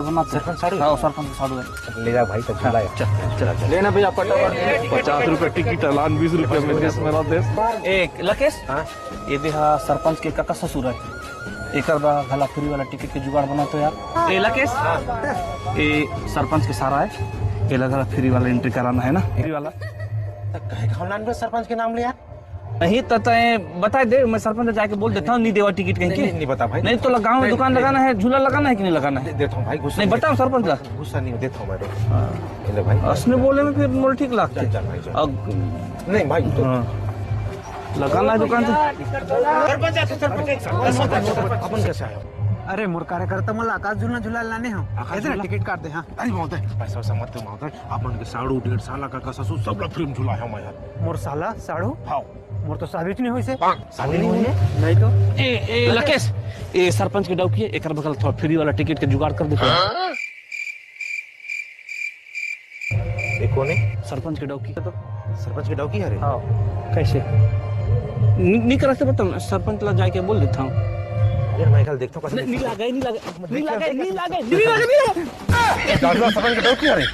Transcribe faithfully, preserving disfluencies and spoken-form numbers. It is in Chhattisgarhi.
सरपंच साढ़ू? हाँ, सरपंच के साढ़ू है। ले जा भाई, तो झूला है। चल, चल। लेना भैया, पटापट। पचास रुपए टिकट, अलान बीस रुपए में देश मेरा देश। ए, लकेश? हाँ? ये दे हा सरपंच के काका ससुर है। एकर दा घला फ्री वाला टिकट के जुगाड़ बना तो यार। ए, लकेश? हाँ। ए, सरपंच के सारा है। ये ला घला फ्री वाला एंट्री कराना है ना? फ्री वाला। तो कहे का नाम पे सरपंच के नाम लिया? नहीं तो तय बता दे, मैं सरपंच से जाके बोल देता हूँ, नहीं देवा टिकट कहीं नहीं, के। नहीं, नहीं बता भाई। नहीं तो गाँव में नहीं, दुकान नहीं। लगाना है, झूला लगाना है कि नहीं लगाना है? दे-, देता हूँ भाई, गुस्सा नहीं, नहीं। बताओ सरपंच ला। गुस्सा नहीं, देता हूँ मैं तो। हाँ। ले भाई। असने बोले में फिर मोल ठीक लागथे। चल, चल भाई, चल। अब नहीं भाई, तो हाँ। लगाना है दुकान से। सरपंच, सरपंच, सरपंच, अपन कैसे आया? अरे मोर कार्यकर्ता मन ला आकाश झूलना झूला लाने हो। आकाश ऐसे ना झूला? टिकट काट दे, हाँ। अरे महोदय, पैसा वैसा मत दो महोदय, आप मन के साढ़ू डेढ़ साल का, का ससुर सब ला फ्री में झूला है मैं यार। मोर साला साढ़ू? हाँ। मोर तो शादी नहीं हुई से। शादी नहीं हुई है? नहीं तो। ए, ए, लकेश, ए, सरपंच के डौकी है, एकर बगल थोड़ा फ्री वाला टिकट के जुगाड़ कर दे। हाँ? ये कौन है? सरपंच के डौकी। तो सरपंच के डौकी है रे? हाँ। कैसे? नि-, निकल से बता, सरपंच ला जाके बोल देता हूँ। यार, मैं कल देखता हूँ, कैसे नहीं, नहीं लगे, नहीं लगे, नहीं लगे, नहीं लगे, नहीं लगे, नहीं लगे। दादा, सरपंच के डौकी है रे?